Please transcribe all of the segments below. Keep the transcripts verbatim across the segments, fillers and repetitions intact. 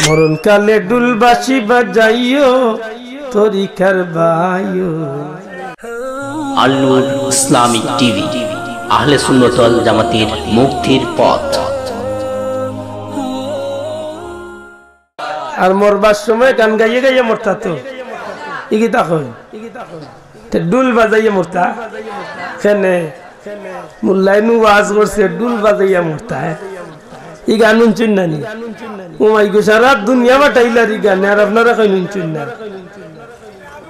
মরণকালে ঢুল বাঁশি বাজাইও তরিকার বায়ো। আল নূর ইসলামিক টিভি, আহলে সুন্নাত ওয়াল জামাতের মুক্তির পথ। আর মরবার সময় গান গাইয়া গাইয়া মরতা তো। ই কিতা কয়? তে ঢুল বাজাইয়া মরতা? কেনে? মুল্লায় নু ওয়াজ করছে, ঢুল বাজাইয়া মরতা, হে? ই গান হুনছইন না নি? ও মাই গো, সারা দুনিয়া বাটাইলার ই গানে, আর আপনারা কইন হুনছইন না।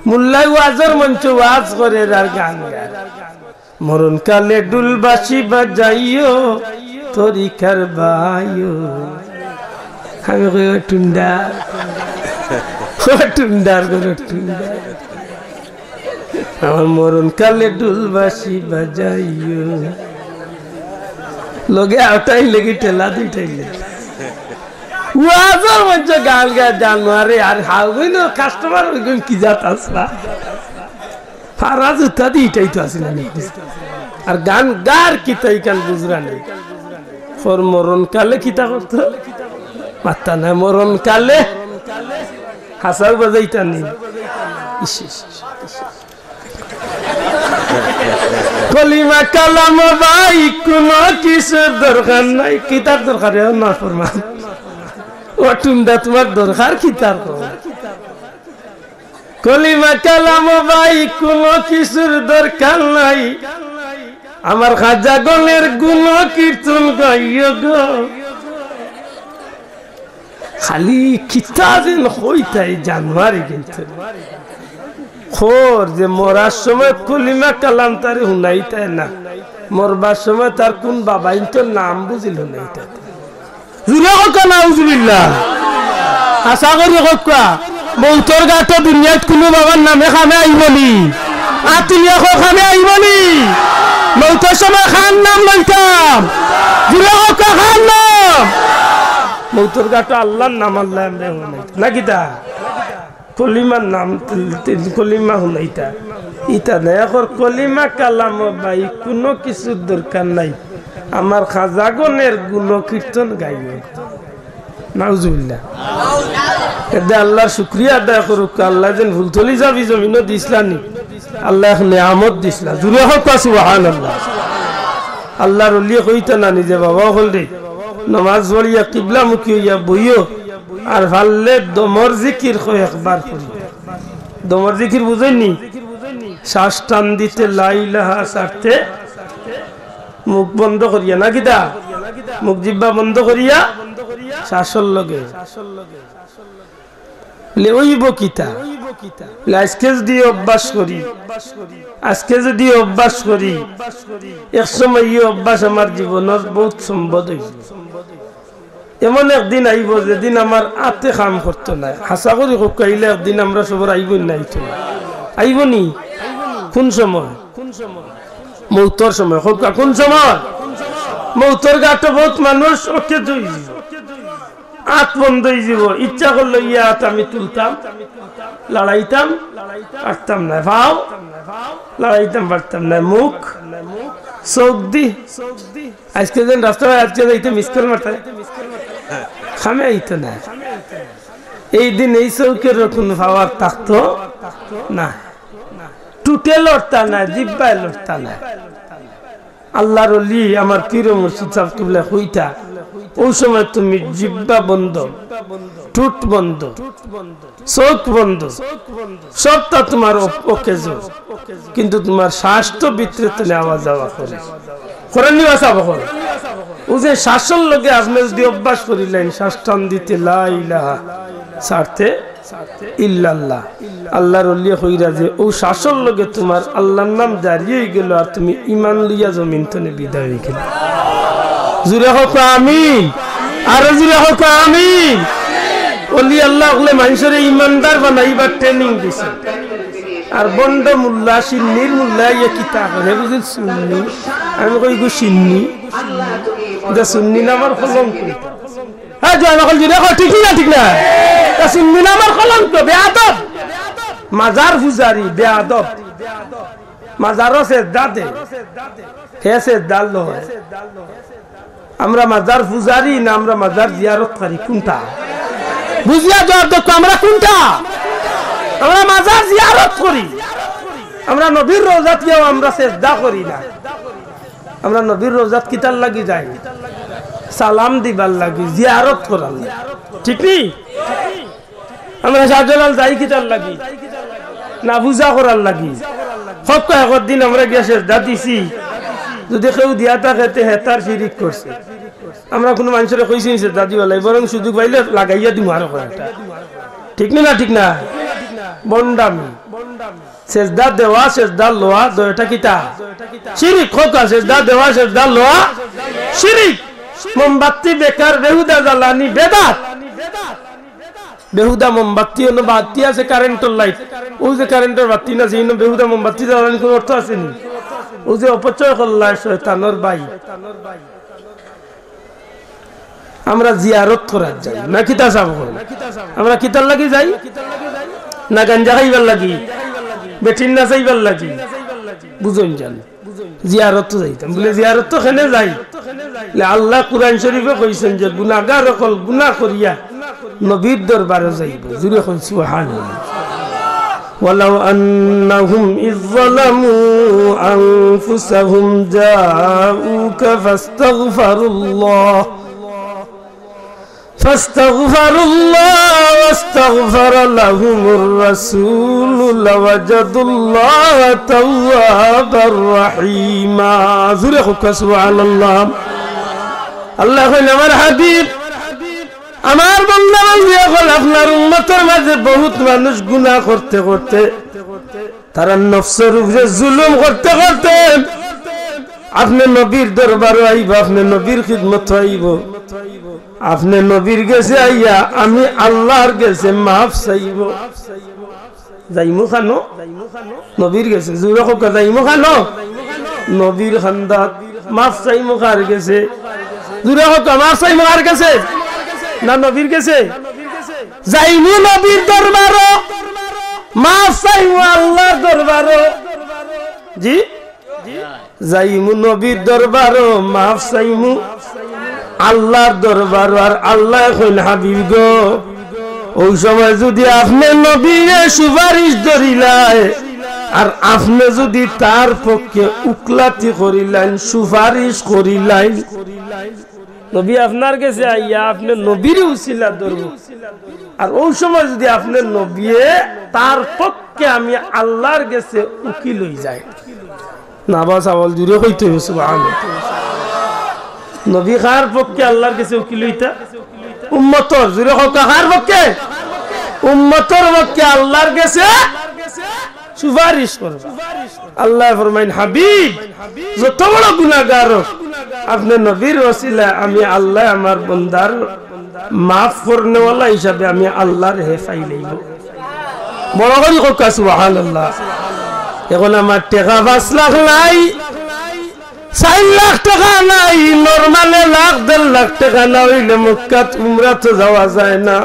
মুল্লায় ওয়াজর মঞ্চে ওয়াজ করের আর গান গায়। মরণকালে ঢুল বাঁশি বাজাইও তরিকার বায়ো। আমি কই, "ও টুন্ডা, ও টুন্ডার ঘরর টুন্ডা, আমার মরণকালে ঢুল বাঁশি বাজাইও।" লগে আটাই লেগে ঠেলা দুইটাই লেগে। ওয়াজর মঞ্চে গান গায় জানোয়ারে, আর হাউ গইল কাস্টমার ওই গইল কি জাত আসলা। ফারা জুতা দি ইটাই তো আছিল না। আর গান গার কিতা ইখান বুঝরা নি। ফর মরণকালে কিতা করতো? মাত্তা নাই মরণকালে। হাছাউ বাজাইতা নি। ইস, ইস, ইস, ইস। কলিমা কালাম ভাই, কুনু কিছুর দরকার নাই। কিতার দরকার? এ না ফরমান। ও টুন্ডা, তুমার দরকার কিতার কও? কলিমা কালাম ভাই, কুনু কিছুর দরকার নাই। আমার খাজা গণের গুণ কীর্তন গাইও গো। খালি কিতা যেন কইতায় জানোয়ারি কিন্তু। খোর যে মরার সময় কলিমা কালাম তারে হুনাইতায় না, মরবার সময় তার কুন বাবাইন্তর নাম বুঝিল হুনাইতায়। জুরে কউক্কা নাউজুবিল্লাহ। আশা করি কউক্কা, মউতর ঘাটো দুনিয়াত কুনু বাবার নামে কামে আইবো নি? আত তুলিয়া কও, কামে আইবো নি? মউতর সময় কার নাম লইতাম? জুরে কউক্কা, কার নাম? মউতর ঘাটো আল্লার নাম, আল্লায় আমরারে হুনাইতা না কিতা? কলিমার নাম, তিন, তিন কলিমা হুনাইতা। ইতা না, এখন কলিমা কালাম ভাই, কুনু কিছুর দরকার নাই। আমার খাজা গণের গুণ কীর্তন গাইও। নাউজুবিল্লাহ। এতে আল্লার শুকরিয়া আদায় করউক্কা, আল্লায় যেন ফুলতলি যাবি জমিনো দিছলা নি। আল্লায় এক নিয়ামত দিছলা। জুরে কউক্কা সুবহানাল্লাহ। আল্লার অলিয়ে কইতা না নিজে বাবা অকলরে, নমাজ পড়িয়া কিবলামুখী অইয়া বইও, আর পারলে দমর জিকির কয় একবার করি। দমর জিকির বুঝইন নি? শ্বাস টান দিতে লা ইলাহা, ছাড়তে মুখ বন্ধ করিয়া, না কিতা? মুখ জিব্বা বন্ধ করিয়া শ্বাসর লগে। বলে, "অইবো কিতা?" বলে, "আইজকে যুদি অভ্যাস করি, আইজকে যুদি অভ্যাস করি, এক সময় ই অভ্যাস আমার জীবনর বউত সম্পদ অইবো।" এমন একদিন আইবো যেদিন আমার আতে কাম করতো নায়। হাছা করি কউক্কা, ইলা একদিন আমরার সবর আইবো নি না আইতো নায়? আইবো নি? কুন সময়? মউতর সময়। কউক্কা, কুন সময়? মউতর ঘাটো বউত মানুষ অকেজ অইযিবো, আত বন্ধ অইযিবো। ইচ্ছা করলে ই আত আমি তুলতাম, লড়াইতাম পারতাম নায়, পাও লড়াইতাম পারতাম নায়, মুখ, চউখদি আইজকে যেন রাস্তায় আইজকে যাইতে miss call মারতায়, কামে আইতো নায়। এই দিন এই চউখর কুনু power থাকতো নায়, ঠুটে লড়তা নায়, জিব্বায় লড়তা নায়। আল্লার অলি আমার পীর মুর্শিদ সাব কিবলায় কইতা, অউ সময় তুমি জিব্বা বন্ধ, ঠুট বন্ধ, চউখ বন্ধ, সবটা তুমার অ-, অকেজ, কিন্তু তুমার শ্বাস তো ভিতরে তনে আওয়া যাওয়া করে। করের নি বা সাব অকল? অউ যে শ্বাসর লগে আপনে যুদি অভ্যাস করিলাইন, শ্বাস টান দিতে লা ইলাহা, ছাড়তে ইল্লাল্লাহ। আল্লার অলিয়ে কইরা যে অউ শ্বাসর লগে তুমার আল্লার নাম জারি অইগেলো, আর তুমি ইমান লইয়া জমিন তনে বিদায় অইগেলায়। জুরে কউক্কা আমিন, আরো জুরে কউক্কা আমিন। অলি আল্লা অকলে মানষরে ইমানদার বানাইবার training দিছে। আর ভন্ড মুল্লা, সিন্নির মুল্লা, ইয়ে কিতা কয়, হে বুঝিল সুন্নি। আমি কই, "ইগু সিন্নি।" ইতা সুন্নি নামর কলঙ্ক। হে জোয়ান অকল, জুরে কও, ঠিক নি না, ঠিক না? ইতা সুন্নি নামর কলঙ্ক, বেয়াদব। মাজার পূজারি, বেয়াদব। মাজারো সেজদা দে, হে সেজদার লয়। আমরা মাজার পূজারি না আমরা মাজার জিয়ারতকারী, কুনটা? বুঝিয়া জবাব দেউক্কা, আমরা কুনটা? আমরা মাজার জিয়ারত করি, আমরা নবীর রওজাত গিয়াও আমরা সেজদা করি না। আমরা নবীর রওজাত কিতার লাগি যাই? সালাম দিবার লাগি, জিয়ারত করার লাগি, ঠিক নি? আমরা শাহজালাল যাই কিতার লাগি? না, পূজা করার লাগি। কউক্কা একদিন আমরা গিয়া সেজদা দিছি, যুদি কেউ দিয়া থাকে তে হে তার শিরিক করছে। আমরা কুনু মানষরে কইছি নি সেজদা দিবার লাগি, বরং সুযোগ পাইলে লাগাইয়া দিমু আরো কয়েকটা। ঠিক নি না? ঠিক না? ভন্ডামি। সেজদা দেওয়া, সেজদা লওয়া, দুইটা কিতা? শিরিক। কউক্কা, সেজদা দেওয়া, সেজদা লওয়া শিরিক। মোমবাতি বেকার, বেহুদা জ্বালানি বেদাত। বেহুদা মোমবাতি, অনো বাতি আছে কারেন্টর লাইট, অউ যে কারেন্টর বাতি না, যে ইনো বেহুদা মোমবাতি জ্বালানি কুনু অর্থ আছে নি? অউ যে অপচয় করলায় শয়তানর ভাই। আমরা জিয়ারত করার যাই না কিতা সাব করি? আমরা কিতার লাগি যাই? না গাঞ্জা খাইবার লাগি, বেটিন নাচাইবার লাগি? বুঝইন জান, জিয়ারত তো যাইতাম। বুলে, জিয়ারত তো কেনে যাই? বুলে, আল্লায় কুরআন শরিফো কইছইন যে গুনাগার অকল গুনা করিয়া নবীর দরবারো যাইবো। জুরে কইন সুবহানাল্লাহ। ولو أنهم إذ ظلموا أنفسهم جاءوك فاستغفروا الله فاستغفروا الله واستغفر لهم الرسول لوجدوا الله توابا رحيما। জুরে কউক্কা সুবহানাল্লাহ। আল্লায় কইন, আমার হাবিব, আমার বান্দা বান্দি অকল, আপনার উম্মতর মাঝে বউত মানুষ গুনা করতে করতে, তারা নফসর উপরে জুলুম করতে করতে আপনে নবীর দরবারো আইবো, আপনে নবীর খিদমতো আইবো। আপনে নবীর গেছে আইয়া আমি আল্লার গেছে মাফ চাইবো। যাইমু কানো? নবীর গেছে। জুরে কউক্কা, যাইমু কানো? নবীর কান্দাত। মাফ চাইমু কার গেছে? জুরে কউক্কা, মাফ চাইমু কার গেছে? না নবীর গেছে? যাইমু নবীর দরবারো, মাফ চাইমু আল্লার দরবারো। জি? যাইমু নবীর দরবারো, মাফ চাইমু আল্লার দরবারো। আর আল্লায় কইন, হাবিব গো, অউ সময় যুদি আপনে নবীরে সুপারিশ ধরিলায়, আর আপনে যুদি তার পক্ষে উকিলাতি করিলাইন, সুপারিশ করিলাইন, নবী আপনার গেছে আইয়া আপনে নবীরে উছিলা ধরবো, আর অউ সময় যুদি আপনে নবীয়ে তার পক্ষে আমি আল্লার গেছে উকিল অইযায়। না বা সাব অকল, জুরে কইতে অইবো, সুবহানাল্লাহ। নবী কার পক্ষে আল্লার গেছে উকিল অইতা? উম্মতর। জুরে কউক্কা, কার পক্ষে? উম্মতর পক্ষে আল্লার গেছে সুপারিশ করবা। আল্লায় ফরমাইন, হাবিব, যত বড় গুনাগার অউক, আপনে নবীর উছিলায় আমি আল্লায় আমার বন্দার মাফ করনেওয়ালা হিসাবে আমি আল্লারে পাইলাইমু। বড় করি কউক্কা সুবহানাল্লাহ। অখন আমার টেকা পাঁচ লাখ নাই, চাইর লাখ টেকা নাই, নরমালে লাখ দেড় লাখ টেকা না অইলে মক্কাত উমরাত যাওয়া যায় না।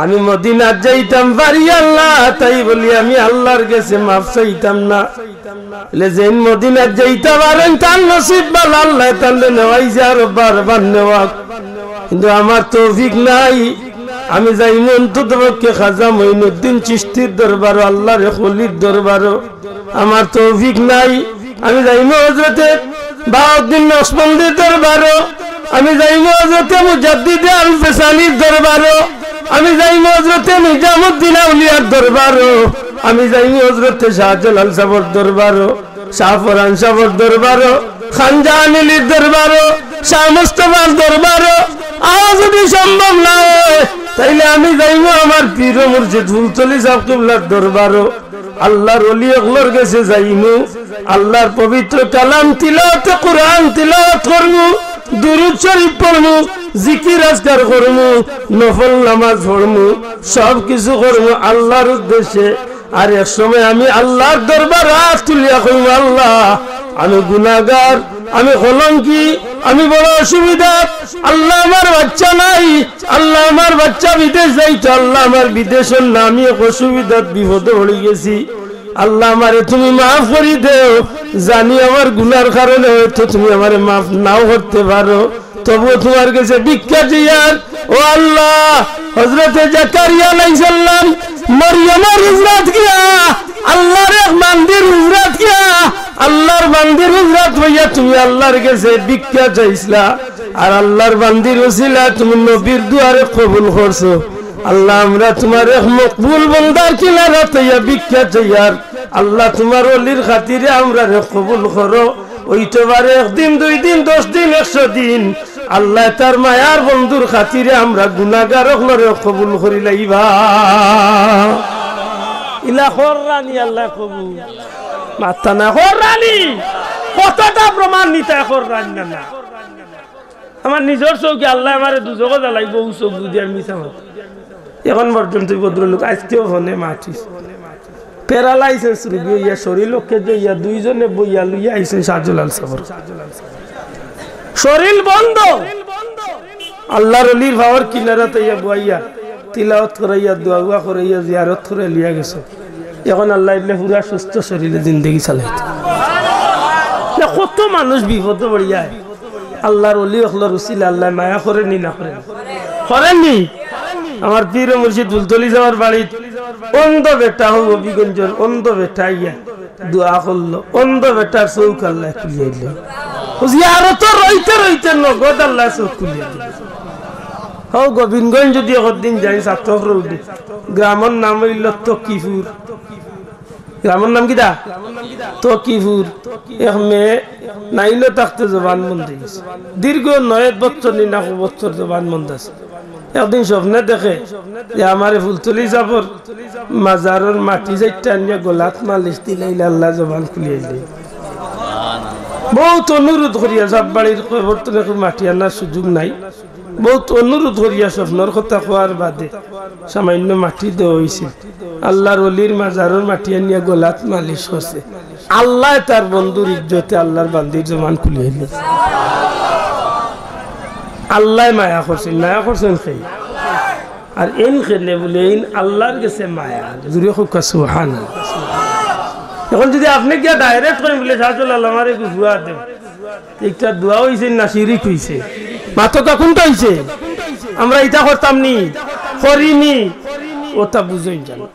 আমি মদিনাত যাইতাম পারি আল্লাহ, তাই বলি আমি আল্লার গেছে মাফ চাইতাম না? অইলে যেইন মদিনাত যাইতা পারইন, তান নসিব ভালা, আল্লায় তানরে নেওয়াইছে আরো বারবার নেওয়াউক। কিন্তু আমার তৌফিক নাই। আমি যাইমু অন্তত পক্ষে খাজা মঈনুদ্দিন চিশতির দরবারো, আল্লার এক অলির দরবারো। আমার তৌফিক নাই। আমি যাইমু হযরতে বাহাউদ্দিন নকশবন্দির দরবারো, আমি যাইমু হযরতে মুজাদ্দিদে আল ফেসানির দরবারো, আমি যাইমু হযরতে নিজামুদ্দিন আউলিয়ার দরবারো, আমি যাইমু হযরতে শাহজালাল সাবর দরবারো, শাহপরান সাবর দরবারো, খান জাহানিলির দরবারো, শাহ মুস্তফার দরবারো। আর যুদি সম্ভব না অয়, তাইলে আমি যাইমু আমার পীর ও মুর্শিদ ফুলতলি সাব কিবলার দরবারো। আল্লার অলি অকলর গেছে যাইমু, আল্লার পবিত্র কালাম তিলাওয়াতে কুরআন তিলাওয়াত করমু, দুরুদ শরিফ পড়মু, জিকির আজকার করমু, নফল নামাজ পড়মু, সব কিছু করমু আল্লার উদ্দেশ্যে। আর এক সময় আমি আল্লার দরবারো আত তুলিয়া কইমু, আল্লাহ, আমি গুনাগার, আমি কলঙ্কি, আমি বড় অসুবিধাত। আল্লাহ, আমার বাইচ্চা নাই, আল্লাহ, আমার বাইচ্চা বিদেশ যাইতো, আল্লাহ, আমার বিদেশর নামি এক অসুবিধাত বিপদো পড়ি গেছি। আল্লাহ, আমারে তুমি মাফ করি দেও। জানি আমার গুনার কারণে হয়তো তুমি আমারে মাফ নাও করতে পারো, তবুও তুমার গেছে ভিক্ষা চাইয়ার। ও আল্লাহ, হযরতে জাকারিয়া আলাইহিস সালাম মরিয়মর হুজরাত গিয়া, আল্লাহর এক বান্দির হুজরাত গিয়া, আল্লাহর বান্দির হুজরাত অইয়া তুমি আল্লাহর গেছে ভিক্ষা চাইছলা, আর আল্লাহর বান্দির উসিলা তুমি নবীর দুয়ারে কবুল করছো। আল্লাহ, আমরা তুমার এক মকবুল বন্দার কিনারাত অইয়া ভিক্ষা চাইয়ার। আল্লাহ, তুমার ওলির খাতিরে আমরারে কবুল করো। অইতো পারে একদিন, দুই দিন, দশ দিন, একশো দিন। আল্লাহ, তার মায়ার বন্ধুর খাতিরে আমরা গুনাগার অকলরে কবুল করি লাইবা। ইলা কররানি আল্লাহ কবুল। মাতরা না কররানি। কতটা প্রমাণ নিতা কররানি না, না। আমার নিজর চউখে আল্লাহ আমারে দুজখো জ্বালাইবো, অউ চউখ যদি আমি মিছা মাতি। এখন পর্যন্ত অউ ভদ্রলোক আইজকেও ফোনে মাতিছে। Paralysis রুগী অইয়া শরীল অকেজ অইয়া দুইজনে বইয়া লইয়া আইছইন শাহজালাল সাবর। শরীল বন্ধ। আল্লাহর ওলির পাওর কিনারাত আইয়া বইয়া তিলাওয়াত করাইয়া, দোয়া উয়া করাইয়া, জিয়ারত করাইয়া লইয়া গেছে। এখন আল্লাহ ইবনে পুরা সুস্থ শরীলে জিন্দেগি চালাইতো। না, কত মানুষ বিপদো পড়িয়া আল্লাহর ওলি অকলর উসিলা আল্লায় মায়া করইন নি না করইন নি? করইন নি? আমার পীর ও মুর্শিদ ফুলতলি সাবর বাড়িত অন্ধ বেটা, হউ হবিগঞ্জর অন্ধ বেটা আইয়া দোয়া করলো, অন্ধ বেটার চউখ আল্লায় খুলিয়া দিলো। জিয়ারতো রইতে রইতে নগদ আল্লায় চউখ খুলিয়া দিলো। হউ গোবিন্দগঞ্জ যদি একদিন যাই, ছাত্র ফরৌডি, গ্রামর নাম অইলো তকিপুর। গ্রামর নাম কিতা? তকিপুর। এক মেয়ে নাইনো থাকতে জবান বন্ধ অইগেছে। দীর্ঘ নয় বছর নি না কয় বছর জবান বন্ধ আছে। একদিন স্বপ্নে দেখে যে আমারে ফুলতলি সাবর মাজারর মাটি চাইট্টা আনিয়া গলাত মালিশ দিলাইলে আল্লায় জবান খুলিয়া দিলে। বউত অনুরোধ করিয়া, সাব বাড়ির কবর তনে মাটি আনার সুযোগ নাই। বউত অনুরোধ করিয়া স্বপ্নর কথা কওয়ার বাদে সামান্য মাটি দেওয়া অইছে। আল্লাহর ওলির মাজারর মাটি আনিয়া গলাত মালিশ করছে। আল্লায় তার বন্ধুর ইজ্জতে আল্লাহর বান্দির জবান খুলিয়া দিলো। আল্লায় মায়া করছইন, মায়া করছইন কে? আর এইন কেনে বুলে, এইন আল্লাহর গেছে মায়া। জুরে কউক্কা সুবহানাল্লাহ। এখন যদি আপনে গিয়া direct কইন বুলে, "শাহজালাল, আমারে একটু দোয়া দেও।" একটা দোয়া অইছে না শিরিক অইছে? মাতকা কুনটা অইছে? আমরা ইতা করতাম নি, করি নি, অটা বুঝইন জানো।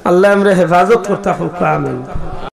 আল্লায় আমরারে হেফাজত করতা কউক্কা, আমিন।